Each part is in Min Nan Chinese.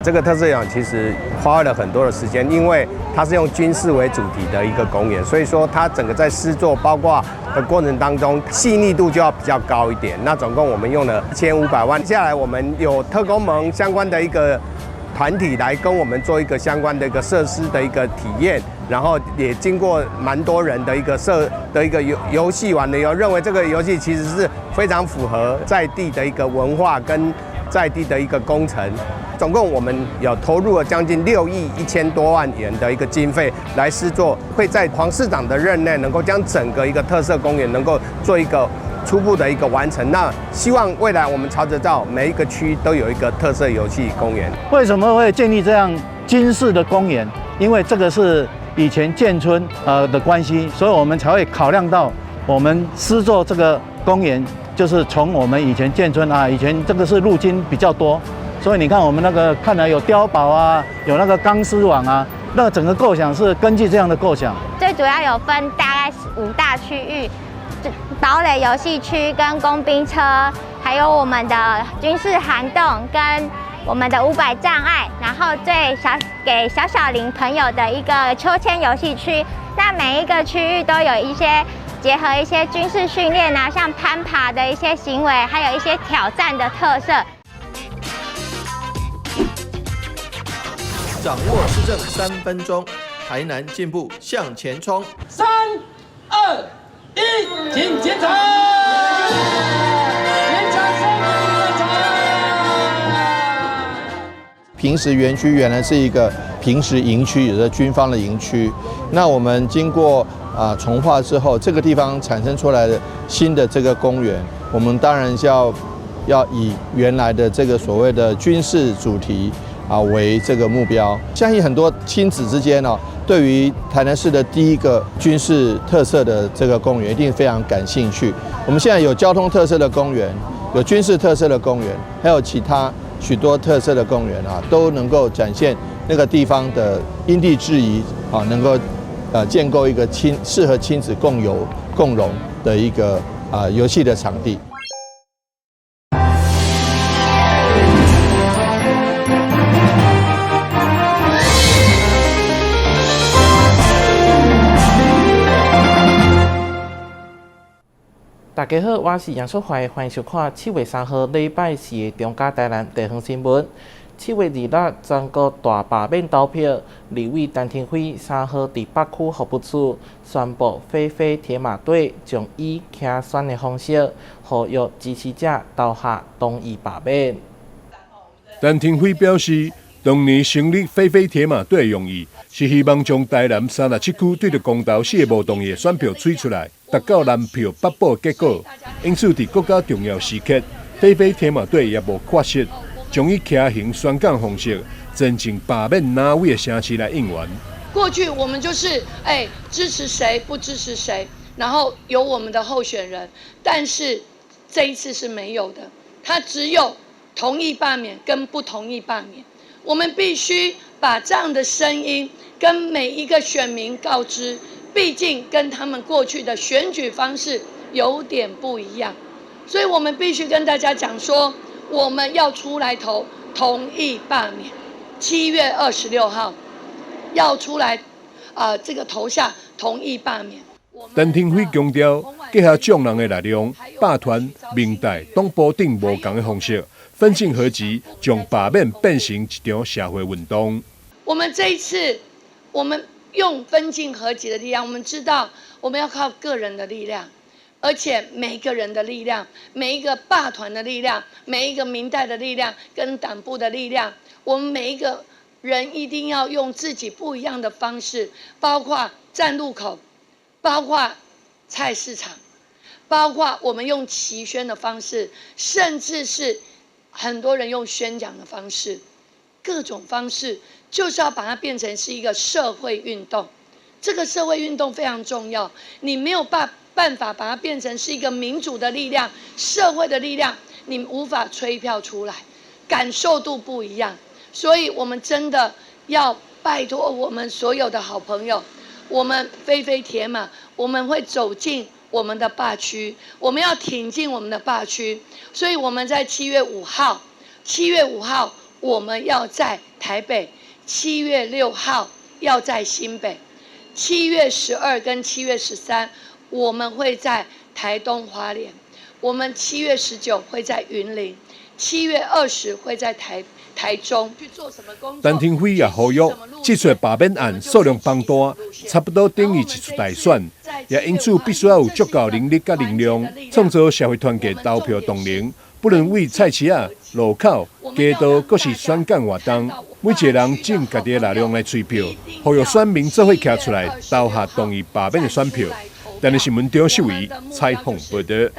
這個特色園其實花了很多的時間，因為它是用軍事為主題的一個公園，所以說它整個在施作包括的過程當中，細膩度就要比較高一點。那總共我們用了1500萬，接下來我們有特工盟相關的一個團體來跟我們做一個相關的一個設施的一個體驗，然後也經過蠻多人的一個設的一個遊戲完了以後，認為這個遊戲其實是非常符合在地的一個文化跟在地的一個工程。總共我們有投入了將近6億1000多萬元的一個經費來施作，會在黃市長的任內能夠將整個一個特色公園能夠做一個初步的一個完成。那希望未來我們朝着到每一個區都有一個特色遊戲公園。為什麼會建立這樣軍事的公園？因為這個是以前眷村的關係，所以我們才會考量到我們施作這個公園，就是從我們以前眷村啊，以前這個是陸軍比較多。所以你看，我們那個看來有碉堡啊，有那個鋼絲網啊，那整個構想是根據這樣的構想。最主要有分大概5大區域，堡壘遊戲區跟工兵車，還有我們的軍事涵洞跟我們的500障礙，然後最小給小小齡朋友的一個秋千遊戲區。那每一個區域都有一些結合一些軍事訓練啊，像攀爬的一些行為，還有一些挑戰的特色。掌握市政3分鐘，台南進步向前衝。3、2、1，請檢查。檢查三檢查。平石園區原來是一個平石營區，也是軍方的營區。那我們經過重劃之後，這個地方產生出來的新的這個公園，我們當然是要以原來的這個所謂的軍事主題為這個目標。相信很多親子之間呢，對於台南市的第一個軍事特色的這個公園，一定非常感興趣。我們現在有交通特色的公園，有軍事特色的公園，還有其他許多特色的公園啊，都能夠展現那個地方的因地制宜啊，能夠建構一個適合親子共遊共融的一個遊戲的場地。大家好，我是楊淑懷，歡迎收看7月3號禮拜四的中嘉台南地方新聞。7月26全國大罷免投票，立委陳亭妃3號佇北區服務處宣布，飛飛鐵馬隊將以騎選的方式，呼籲支持者投下同意罷免。陳亭妃表示，當年成立飛飛鐵馬隊的用意，是希望將台南37區對著公投四個無同意的選票取出來，達到南票北補的結果。因此，佇國家重要時刻，飛飛鐵馬隊也無缺席，將以騎行宣講方式，前進罷免藍委的城市來應援。過去我們就是支持誰不支持誰，然後有我們的候選人，但是這一次是沒有的，他只有同意罷免跟不同意罷免。我們必須把這樣的聲音跟每一個選民告知，畢竟跟他們過去的選舉方式有點不一樣，所以我們必須跟大家講說，我們要出來投同意罷免，7月26號要出來這個投下同意罷免。陳亭妃強調，結合眾人的力量，罷團、民代、黨部等無仝的方式，分進合擊，將罷免變成一場社會運動。我們這一次，我們用分進合擊的力量，我們知道我們要靠個人的力量，而且每個人的力量，每一個罷團的力量，每一個民代的力量跟黨部的力量，我們每一個人一定要用自己不一樣的方式，包括站路口，包括菜市場，包括我們用齊宣的方式，甚至是很多人用宣講的方式，各種方式，就是要把它變成是一個社會運動。這個社會運動非常重要，你沒有辦法把它變成是一個民主的力量、社會的力量，你無法催票出來，感受度不一樣。所以我們真的要拜託我們所有的好朋友，我們飛飛鐵馬，我們會走進我們的罷區，我們要挺進我們的罷區。所以我們在七月五號，7月5號，我們要在台北，7月6號要在新北，7月12跟7月13我們會在台東花蓮，我們7月19會在雲林，7月20會在台中。去做什麼工作？陳亭妃也呼籲，這次罷免案數量龐大，差不多等於一次大選，也因此必須要有足夠能力佮能量，創造社會團結投票動能。不論為菜市仔、路口、街道，閣是選舉活動，每一個人盡家己的力量來催票，呼籲選民做伙徛出來投下同意罷免的選票。台南新聞張秀儀採訪報道。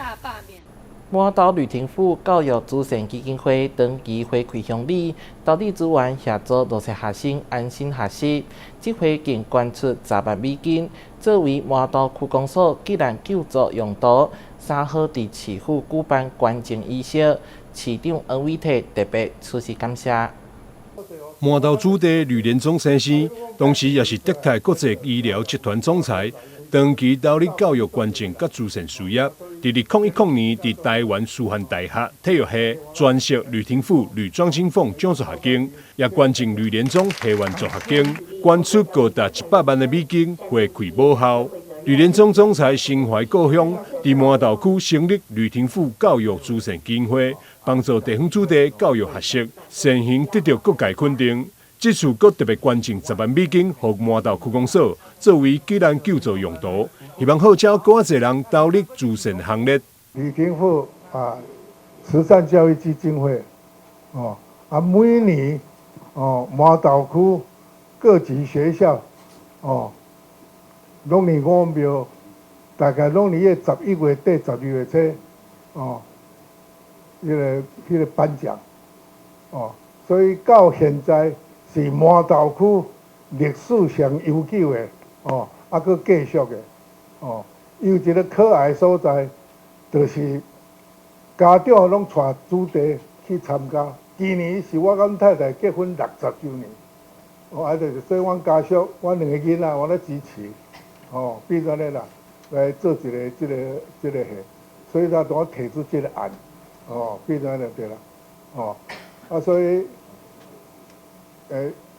麻豆呂廷富教育慈善基金會長期回饋鄉里，投入資源協助弱勢學生安心學習。這回共捐出10萬美金，作為麻豆區公所急難救助用途。3號佇市府舉辦捐贈儀式，市長黃偉哲特別出席感謝。麻豆子弟呂連忠先生，同時也是德泰國際醫療集團總裁，長期投入教育捐贈佮慈善事業。佇2010年，佇台灣師範大學體育系專設呂廷富、呂莊金鳳獎助學金，也捐贈呂連忠校園助學金，捐出高達100萬的美金回饋母校。呂連忠總裁心懷故鄉，佇麻豆區成立呂廷富教育慈善基金會，幫助地方子弟教育學習，善行得到各界肯定。這次閣特別捐贈10萬美金予麻豆區公所，作為急難救助用途，希望號召閣較濟人投入慈善行列。呂廷富啊，慈善教育基金會，哦啊，每年哦麻豆區各級學校哦，攏佇五廟，大概攏佇個11月底、12月初，哦，彼個頒獎，哦，所以到現在是麻豆區歷史上悠久的，哦，啊，閣繼續的，哦，有一個可愛所在，就是家長攏帶子弟去參加。今年是我佮太太結婚60週年，哦，啊，就是說阮家屬，阮兩個囡仔，我咧支持。哦，變做咧啦，來做一個這個戲，所以才同我提出這個案，哦，變做咧對啦，哦，啊，所以，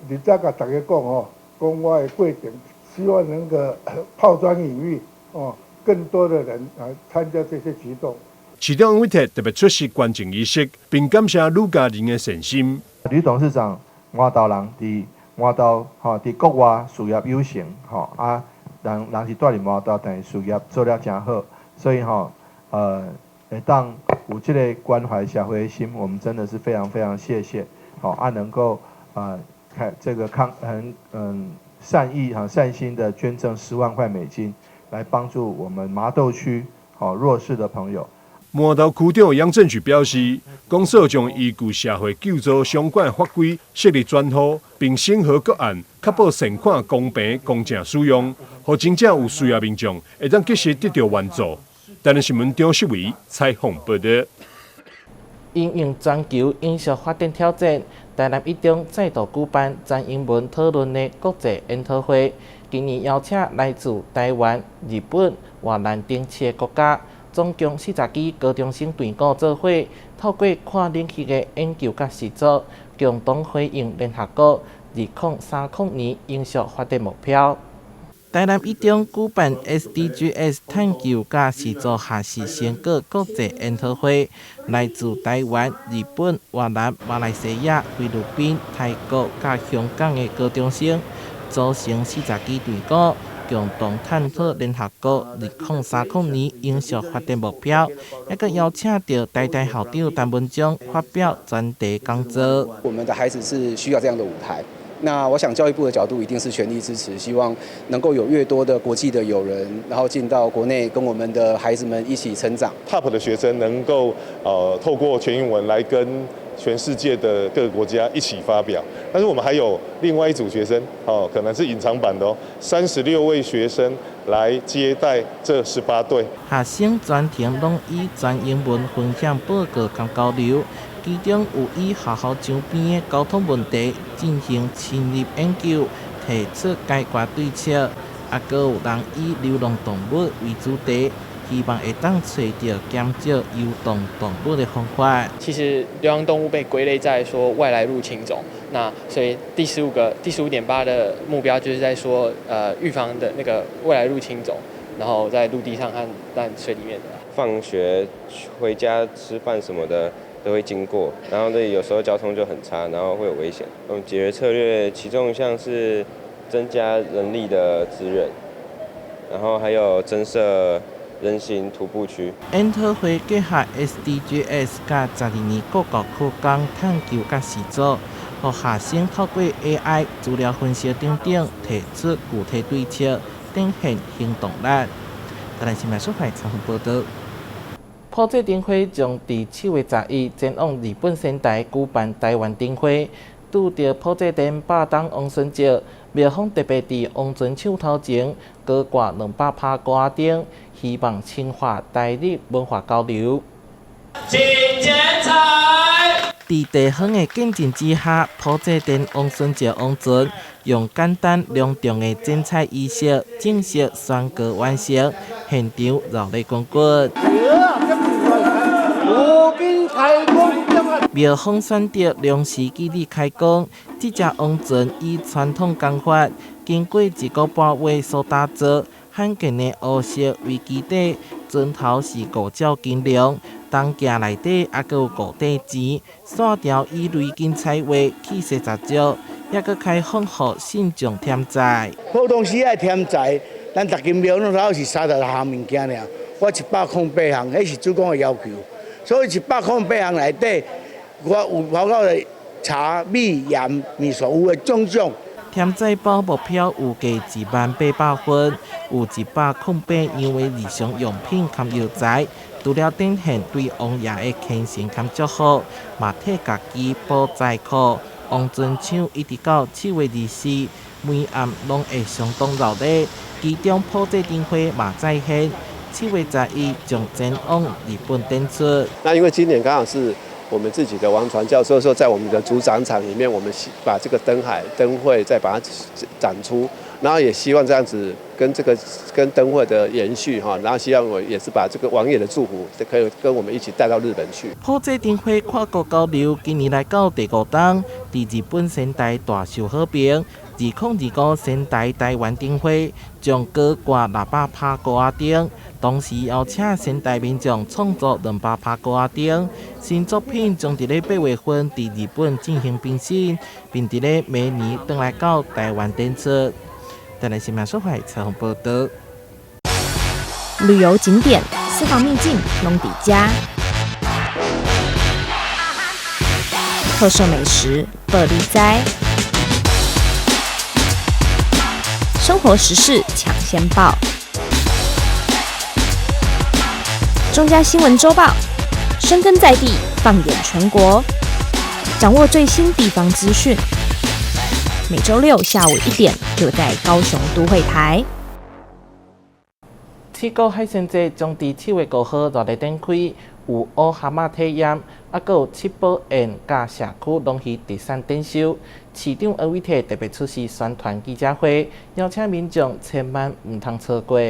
你再共大家講吼，講我的過程，希望能夠拋磚引玉，哦，更多的人來參加這些舉動。市長黃偉哲特別出席捐贈儀式，並感謝呂家人的善心。呂董事長，麻豆人佇麻豆吼，佇國外事業有成，吼啊。人人是蹛佇麻豆，但是事業做了誠好，所以吼，會當有這個關懷社會的心，我們真的是非常非常謝謝。好啊，能夠啊，看這個康很善意哈善心的捐贈10萬塊美金，來幫助我們麻豆區好弱勢的朋友。麻豆區長楊振舉表示，公所將依據社會救助相關法規設立專戶，並審核個案，確保善款公平公正使用，予真正有需要民眾會當及時得到援助。台南新聞張秀維採訪報道。因應全球永續發展挑戰，台南一中再度舉辦全英文討論的國際研討會。今年邀請來自台灣、日本、越南等七個國家，總共40支高中生隊伍做伙，透過跨領域的研究佮實作，共同回應聯合國2030年永續發展目標。台南一中舉辦 SDGs 探究佮實作學習成果國際研討會，來自台灣、日本、越南、馬來西亞、菲律賓、泰國佮香港的高中生，組成40支隊伍，共同探討聯合國2030年永續發展目標，猶閣邀請著台大校長陳文忠發表專題講座。我們的孩子是需要這樣的舞台。那我想教育部的角度一定是全力支持，希望能夠有越多的國際的友人，然後進到國內跟我們的孩子們一起成長。 Top 的學生能夠透過全英文來跟全世界的各個國家一起發表，但是我們還有另外一組學生，哦，可能是隱藏版的哦，36位學生來接待這18隊。學生全程攏以全英文分享報告佮交流，其中有以學校周邊的交通問題進行深入研究，提出解決對策，也閣有人以流浪動物為主題，希望會當揣著減少遊動動物的方法。其實流浪動物被歸類在說外來入侵種，那所以第15.8的目標就是在說，預防的那個外來入侵種，然後在陸地上和在水裡面的。放學回家吃飯什麼的都會經過，然後這有時候交通就很差，然後會有危險。解決策略其中一項是增加人力的資源，然後還有增設人行徒步區。研討會結合 SDGs 佮12年各國課綱探究佮實作，予學生透過 AI 資料分析等等，提出具體對策，展現行動力。台南新聞採訪報導。普濟燈會將佇7月11前往日本仙台舉辦台灣燈會，拄著普濟殿百燈王孫節，廟方特別佇王船手頭前高掛200拍高仔燈，希望深化台日文化交流。請剪彩。佇地方的見證之下，普濟殿王孫節王船用簡單隆重的剪彩儀式正式宣告完成，現場熱淚滾滾。廟方選擇良時機理開工，這隻王船以傳統工法，經過一個半月所打造，罕見的烏色為基底，船頭是五爪金龍，銅鏡內底猶閣有五塊錢，線條以雷筋彩畫，氣勢十足，猶閣開放予信眾添載。普通時愛添載，咱逐間廟攏頭是36項物件爾，我108項，彼是主公的要求，所以108項內底，我有包括茶、米、鹽、麵所有的種種。添載包目標預計10,800份，有108樣的日常用品佮藥材。除了展現對王爺的虔誠佮祝福，嘛替家己補財庫。王船廠一直到7月24，每暗攏會相當熱鬧。其中普濟燈會嘛再現，7月11將前往日本展出。那因為今年剛好是我們自己的王船醮，所以說在我們的主展場裡面，我們把這個燈海燈會再把它展出，然後也希望這樣子跟這個跟燈會的延續哈，然後希望我也是把這個王爺的祝福，可以跟我們一起帶到日本去。普濟燈會跨國交流，今年來到第五冬，佇日本仙台大受好評。2025仙台台灣燈會將高掛600拍高仔燈，同時邀請仙台民眾創作200拍高仔燈，新作品將佇咧8月份佇日本進行評審，並佇咧明年轉來到台灣展出。台南新聞所採訪報導。旅遊景點、私房秘境攏佇遮，特色美食報你知。生活時事搶先報，中嘉新聞週報，深耕在地，放眼全國，掌握最新地方資訊。每週六下午1點，就在高雄都會台。七股海鮮節將佇7月5號熱烈展開，有烏蛤仔體驗，猶閣有七寶堰佮社區龍魚特產展售。市長柯偉哲特別出席宣傳記者會，邀請民眾千萬毋通錯過。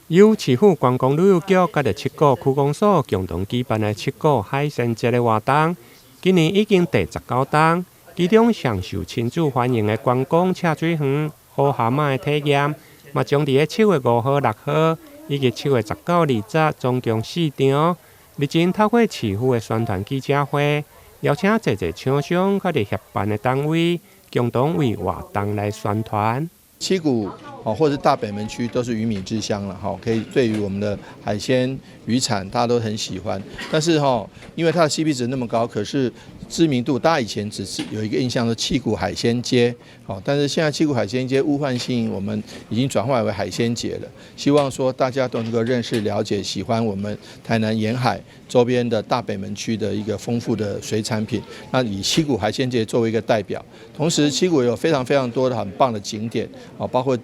由市府觀光旅遊局佮著七股區公所共同舉辦的七股海鮮節的活動，今年已經第19冬。其中上受親子歡迎的觀光赤水園烏蛤仔的體驗，嘛將佇咧7月5號、6號以及7月19、20總共四場。日前透過市府的宣傳記者會，邀請濟濟廠商佮佇協辦的單位，共同為活動來宣傳。七股哦，或者大北門區都是魚米之鄉了哈，可以對於我們的海鮮漁產，大家都很喜歡。但是哈，因為它的 CP 值那麼高，可是知名度，大家以前只是有一個印象說七股海鮮街，好，但是現在七股海鮮街物換星移，我們已經轉化為海鮮節了。希望說大家都能夠認識、了解、喜歡我們台南沿海周邊的大北門區的一個豐富的水產品。那以七股海鮮節作為一個代表，同時七股有非常非常多的很棒的景點，啊，包括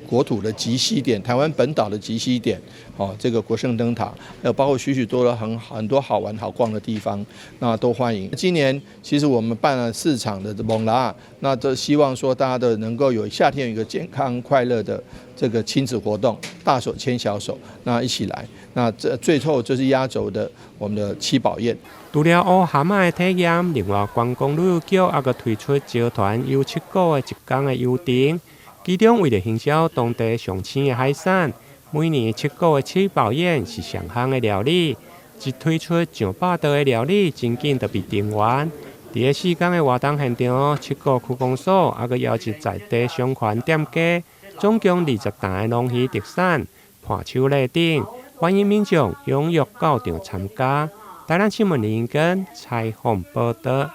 國土的極西點、台灣本島的極西點，哦，這個國聖燈塔，還有包括許許多多很多好玩好逛的地方，那都歡迎。今年年其實我們辦了四場的摸蜊仔，那都希望說大家都能夠有夏天有一個健康快樂的這個親子活動，大手牽小手，那一起來。那這最後就是壓軸的我們的七寶宴。除了烏蛤仔的體驗，另外觀光旅遊局猶閣推出招團遊七股的一天的遊程，其中為著行銷當地上鮮的海產，每年七股的七寶宴是上夯的料理，一推出上百道的料理，真緊就被訂完。佇个4天的活動現場，七股區公所猶閣邀集在地商圈店家，總共20擔的龍魚特產、伴手禮等，歡迎民眾踴躍到場參加。台南新聞林根採訪報道。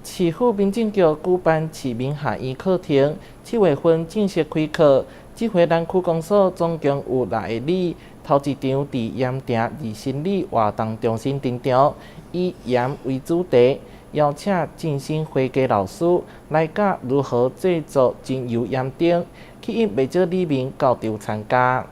市府民政局舉辦市民學院課程，7月份正式開課。這回南區公所總共有六个里，頭一場佇鹽埕日新里活動中心登場，以鹽為主題，邀請靜心花藝老師來教如何製作精油鹽燈，吸引袂少里民到場參加。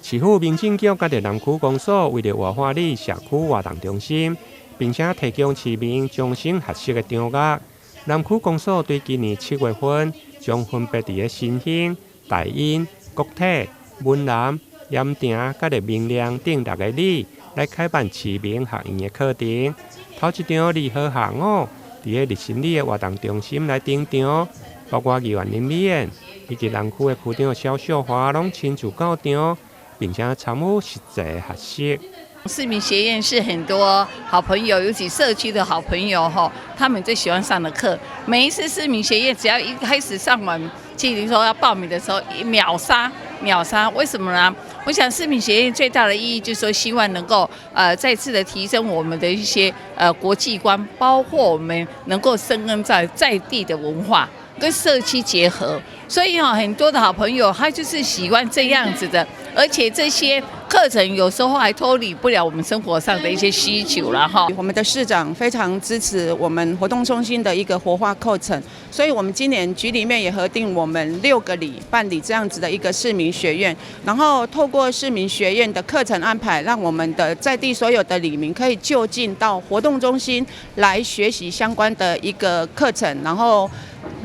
市府民政局佮著南區公所為著活化里社區活動中心，並且提供市民終身學習的場域。南區公所對今年7月份，將分別佇个新興、大鶯、國體、文南、鹽埕佮著明亮等六个里來開辦市民學院的課程。頭一場2號下午，佇个日新里的活動中心來登場，包括議員林美燕以及南區的區長蕭秀華攏親自到場，並且參與實際學習。市民學院是很多好朋友，尤其社區的好朋友哈，他們最喜歡上的課。每一次市民學院只要一開始上完，記得說要報名的時候，秒殺秒殺。為什麼呢？我想市民學院最大的意義就是說，希望能夠再次的提升我們的一些國際觀，包括我們能夠深耕在在地的文化跟社區結合。所以哈，很多的好朋友他就是喜歡這樣子的，而且這些課程有時候還脫離不了我們生活上的一些需求了哈。我們的市長非常支持我們活動中心的一個活化課程，所以我們今年局裡面也核定我們六個里辦理這樣子的一個市民學院，然後透過市民學院的課程安排，讓我們的在地所有的里民可以就近到活動中心來學習相關的一個課程，然後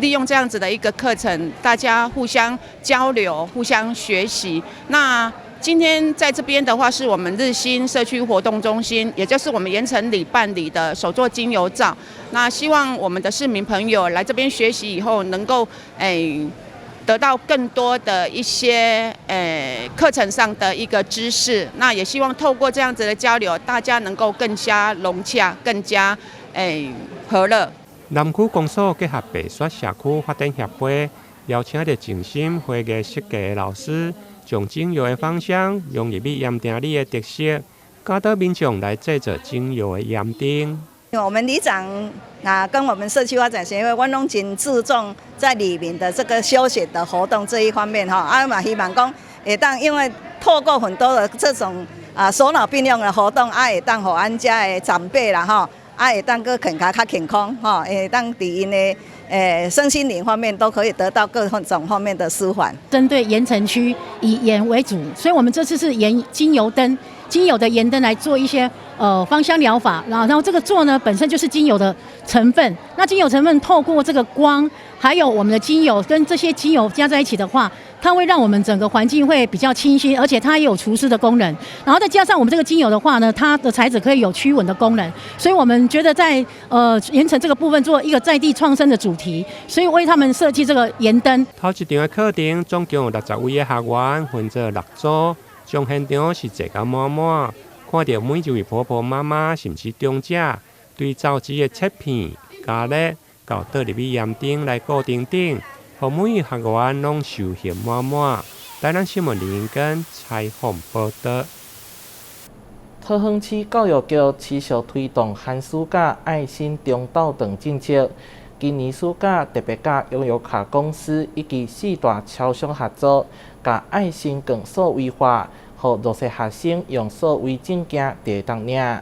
利用這樣子的一個課程，大家互相交流、互相學習。那今天在這邊的話，是我們日新社區活動中心，也就是我們鹽埕里辦理的手作精油皂。那希望我們的市民朋友來這邊學習以後，能夠得到更多的一些課程上的一個知識。那也希望透過這樣子的交流，大家能夠更加融洽，更加和樂。南區公所結合白雪社區發展協會，邀請著靜心花藝設計的老師，將精油的芳香融入去鹽埕里的特色，教導民眾來製作精油的鹽燈。我們里長啊，跟我們社區發展協會，阮攏真注重在里民的這個休閒的活動這一方面哈。啊嘛，希望講會當，因為透過很多的這種啊手腦並用的活動，啊會當予阮遮的長輩啦吼。啊，會當閣更加較健康，吼，會當佇𪜶的身心靈方面都可以得到各種方面的舒緩。針對鹽埕區以鹽為主，所以我們這次是鹽精油燈、精油的鹽燈來做一些芳香療法，然後這個做呢本身就是精油的成分，那精油成分透過這個光，還有我們的精油跟這些精油加在一起的話，它會讓我們整個環境會比較清新，而且它也有除濕的功能。然後再加上我們這個精油的話呢，它的材質可以有驅蚊的功能，所以我們覺得在鹽埕這個部分做一個在地創生的主題，所以為他們設計這個鹽燈。頭一場的課程總共有60位的學員，分做六組，將現場是坐甲滿滿，看著每一位婆婆媽媽甚至長者對造紙的切片、加熱，到倒入去鹽燈來固定頂，予每位學員攏收穫滿滿。台南新聞林根採訪報道。桃園市教育局持續推動寒暑假愛心中晝頓政策。今年暑假特別佮悠遊卡公司以及四大超商合作，共愛心券數位化，予弱勢學生用數位證件就會當領。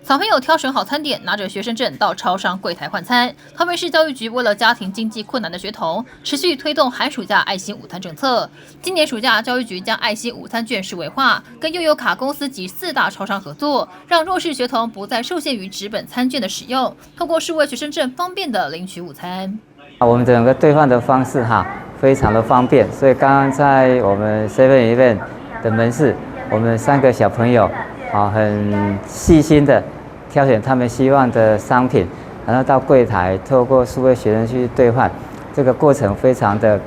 小朋友挑选好餐点，拿着學生證到超商櫃台換餐。桃園市教育局為了家庭經濟困難的學童，持續推動寒暑假愛心午餐政策。今年暑假，教育局將愛心午餐券數位化，跟悠遊卡公司及四大超商合作，讓弱勢學童不再受限於紙本餐券的使用，透過數位學生證方便的領取午餐。我們整個兌換的方式哈，非常的方便，所以剛剛在我們 7-Eleven 的門市，我們三個小朋友啊，很細心的挑選他們希望的商品，然後到櫃台透過數位學生去兌換，這個過程非常的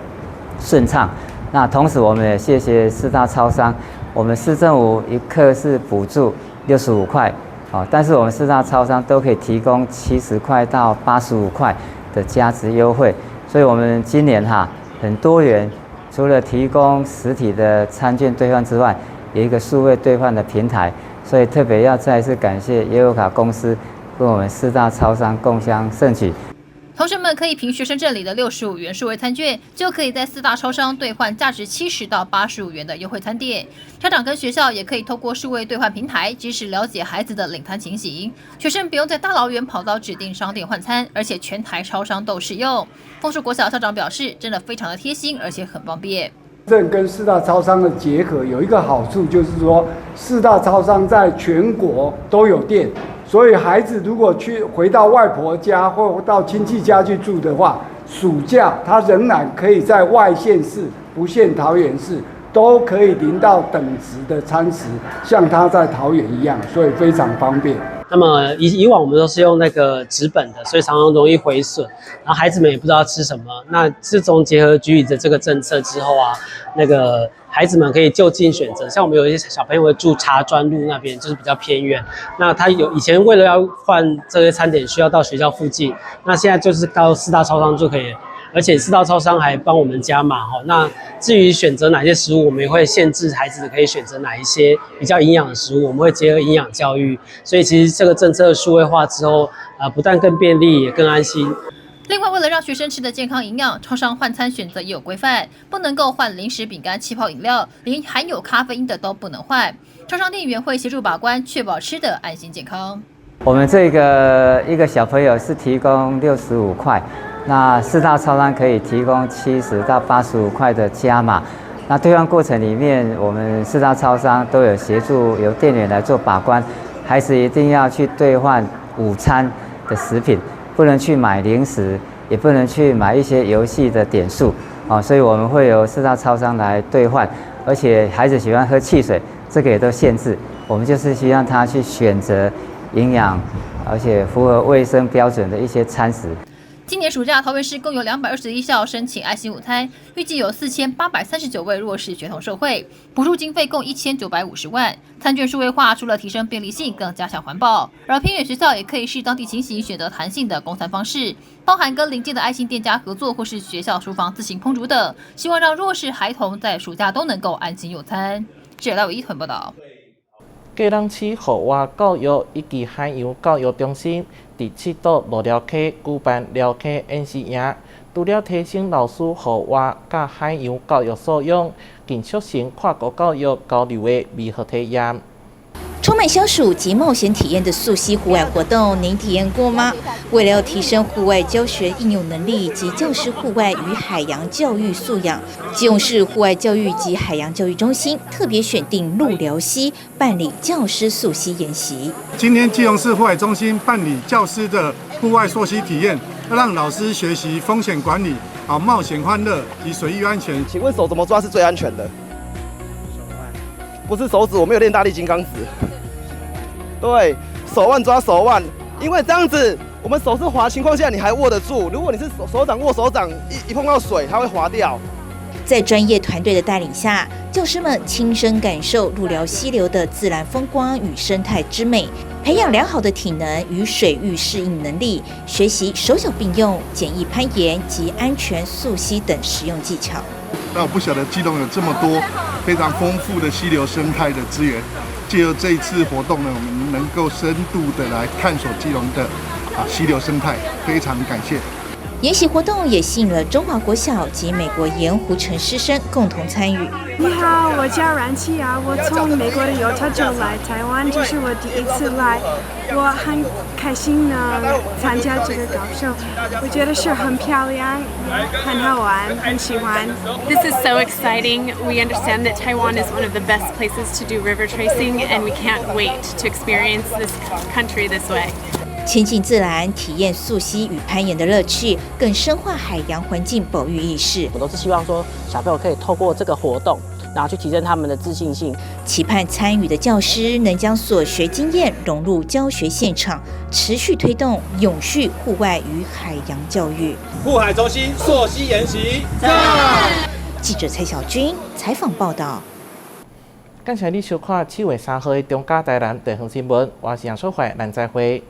順暢。那同時我們也謝謝四大超商，我們市政府一客是補助65塊，啊，但是我們四大超商都可以提供70塊到85塊的加值優惠，所以我們今年哈很多元，除了提供實體的餐券兌換之外，有一個數位兌換的平台，所以特別要再次感謝悠遊卡公司跟我們四大超商共襄盛舉。同學們可以憑學生證裡的65元數位餐券，就可以在四大超商兌換價值70到85元的優惠餐點。家長跟學校也可以透過數位兌換平台，及時了解孩子的領餐情形。學生不用再大老遠跑到指定商店換餐，而且全台超商都適用。豐樹國小校長表示，真的非常的貼心，而且很方便。這跟四大超商的結合有一個好處，就是說四大超商在全國都有店，所以孩子如果去回到外婆家或到親戚家去住的話，暑假他仍然可以在外縣市，不限桃園市，都可以領到等值的餐食，像他在桃園一樣，所以非常方便。那麼以往我們都是用那個紙本的，所以常常容易毀損，然後孩子們也不知道吃什麼。那自從結合局裡的這個政策之後啊，那個孩子們可以就近選擇。像我們有一些小朋友會住茶磚路那邊，就是比較偏遠。那他有以前為了要換這些餐點，需要到學校附近，那現在就是到四大超商就可以了。而且四大超商還幫我們加碼哈。那至於選擇哪些食物，我們也會限制孩子可以選擇哪一些比較營養的食物，我們會結合營養教育。所以其實這個政策數位化之後，不但更便利，也更安心。另外，為了讓學生吃得健康營養，超商換餐選擇也有規範，不能夠換零食、餅乾、氣泡飲料，連含有咖啡因的都不能換。超商店員會協助把關，確保吃得安心健康。我們這個一個小朋友是提供65塊。那四大超商可以提供70到85塊的加碼。那兌換過程裡面，我們四大超商都有協助，由店員來做把關。孩子一定要去兌換午餐的食品，不能去買零食，也不能去買一些遊戲的點數啊。所以我們會由四大超商來兌換，而且孩子喜歡喝汽水，這個也都限制。我們就是希望他去選擇營養，而且符合衛生標準的一些餐食。今年暑假，桃園市共有221校申請愛心午餐，預計有4839位弱勢學童受惠，補助經費共1950萬。餐券數位化除了提升便利性，更加強環保。而偏遠學校也可以視當地情形選擇彈性的供餐方式，包含跟鄰近的愛心店家合作，或是學校廚房自行烹煮等，希望讓弱勢孩童在暑假都能夠安心用餐。記者賴偉一團報道。基隆市戶外教育以及海洋教育中心佇七堵鹿寮溪舉辦寮溪演習營，除了提升老師戶外佮海洋教育素養，更促成跨國教育交流的美好體驗。充滿消暑及冒險體驗的溯溪戶外活動，您體驗過嗎？為了要提升戶外教學應用能力及教師戶外與海洋教育素養，基隆市戶外教育及海洋教育中心特別選定鹿寮溪辦理教師溯溪研習。今天基隆市戶外中心辦理教師的戶外溯溪體驗，讓老師學習風險管理、好冒險歡樂及水域安全。請問手怎麼抓是最安全的？不是手指，我沒有練大力金剛指。對，手腕抓手腕，因為這樣子，我們手是滑情況下，你還握得住。如果你是手手掌握手掌，一碰到水，它會滑掉。在專業團隊的帶領下，教師們親身感受鹿寮溪流的自然風光與生態之美，培養良好的體能與水域適應能力，學習手腳並用、簡易攀岩及安全溯溪等實用技巧。那我不曉得基隆有這麼多非常豐富的溪流生態的資源。借由這一次活動呢，我們能夠深度的來探索基隆的溪流生態，非常感謝。研习活动也吸引了中华国小及美国盐湖城师生共同参与。你好，我叫冉琪亚，我从美国的犹他州来台湾，这是我第一次来，我很开心能参加这个高手，我觉得是很漂亮，很好玩，很喜欢。 This is so exciting. We understand that Taiwan is one of the best places to do river tracing, and we can't wait to experience this country this way. 亲近自然，体验溯溪与攀岩的乐趣，更深化海洋环境保育意识。我都是希望说，小朋友可以透过这个活动，然后去提升他们的自信心。期盼参与的教师能将所学经验融入教学现场，持续推动永续户外与海洋教育。护海中心溯溪研习，记者蔡小军采访报道。感谢你收看7月3号的中嘉台南地方新闻，我是杨淑怀，咱再会。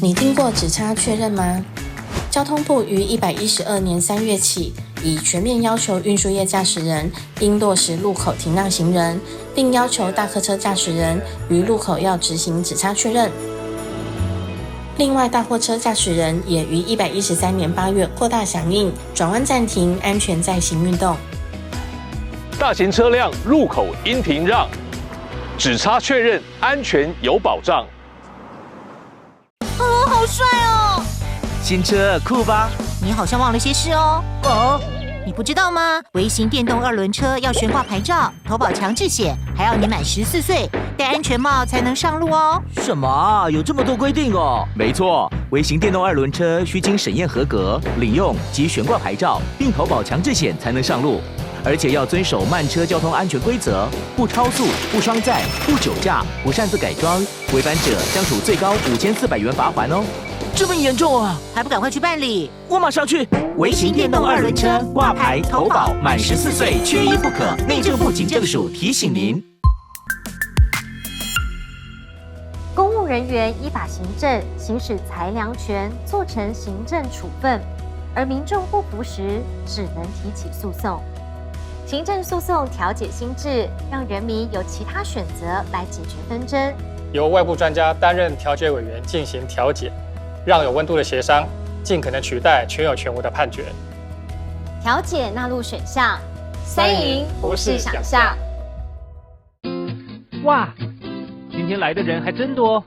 你听过指差确认吗？交通部于112年3月起，已全面要求运输业驾驶人应落实路口停让行人，并要求大客车驾驶人于路口要执行指差确认。另外，大货车驾驶人也于113年8月扩大响应转弯暂停、安全载行运动。大型车辆路口应停让，指差确认安全有保障。哦，好帅哦！新车酷吧？你好像忘了些事哦。哦，你不知道吗？微型电动二轮车要悬挂牌照、投保强制险，还要你满14岁，戴安全帽才能上路哦。什么？有这么多规定哦？没错，微型电动二轮车需经审验合格、领用及悬挂牌照，并投保强制险才能上路，而且要遵守慢车交通安全规则，不超速、不双载、不酒驾、不擅自改装，违反者将处最高5400元罚锾哦。这么严重啊！还不赶快去办理？我马上去。微型电动二轮车挂牌投保，满14岁缺一不可。内政部警政署提醒您。公务人员依法行政，行使裁量权，做成行政处分，而民众不服时，只能提起诉讼。行政诉讼调解新制，让人民有其他选择来解决纷争。由外部专家担任调解委员进行调解，让有温度的协商尽可能取代全有全无的判决。调解纳入选项，三赢不是想象。哇，今天来的人还真多。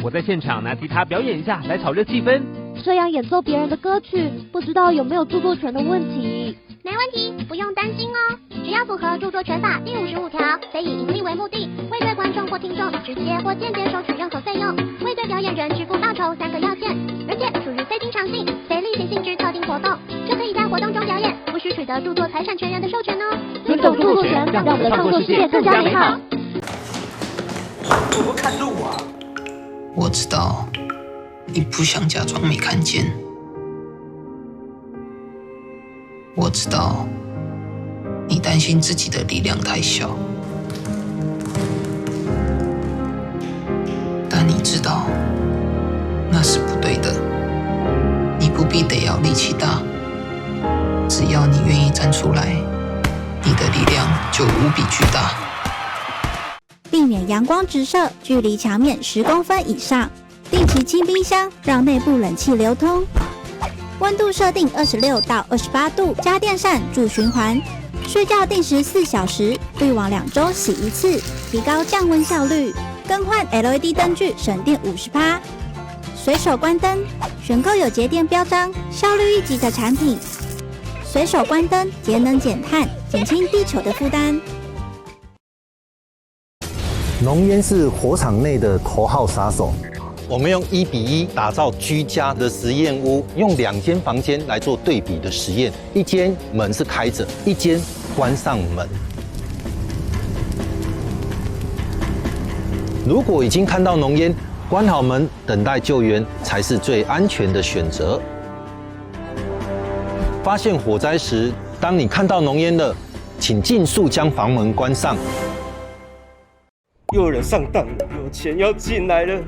我在现场拿吉他表演一下，来炒热气氛。这样演奏别人的歌曲，不知道有没有著作权的问题？没问题，不用担心哦。只要符合著作权法第55条，非以盈利为目的，未对观众或听众直接或间接收取任何费用，未对表演人支付报酬三个要件，而且属于非经常性、非例行性质特定活动，就可以在活动中表演，无需取得著作财产权人的授权哦。尊重著作权，让我们的创作世界更加美好。我不看路啊！我知道，你不想假装没看见。我知道，你担心自己的力量太小，但你知道那是不对的。你不必得要力气大，只要你愿意站出来，你的力量就无比巨大。避免阳光直射，距离墙面10公分以上。定期清冰箱，让内部冷气流通。温度设定26到28度，加电扇助循环。睡觉定时4小时，滤网2周洗一次，提高降温效率。更换 LED 灯具，省电50%。随手关灯，选购有节电标章、效率一级的产品。随手关灯，节能减碳，减轻地球的负担。浓烟是火场内的头号杀手。我們用1比1打造居家的實驗屋，用兩間房間來做對比的實驗，一間門是開着，一間關上門。如果已經看到濃煙，關好門等待救援才是最安全的選擇。發現火災時，當你看到濃煙了，請盡速將房門關上。又有人上當了，有錢要進來了。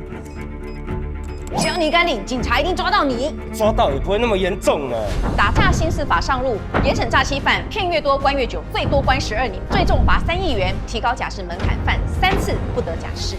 只要你敢領，警察一定抓到你。抓到也不會那麼嚴重啊。打詐新司法上路，嚴審詐欺犯，騙越多關越久，最多關12年，最重罰3億元，提高假釋門檻，犯3次不得假釋。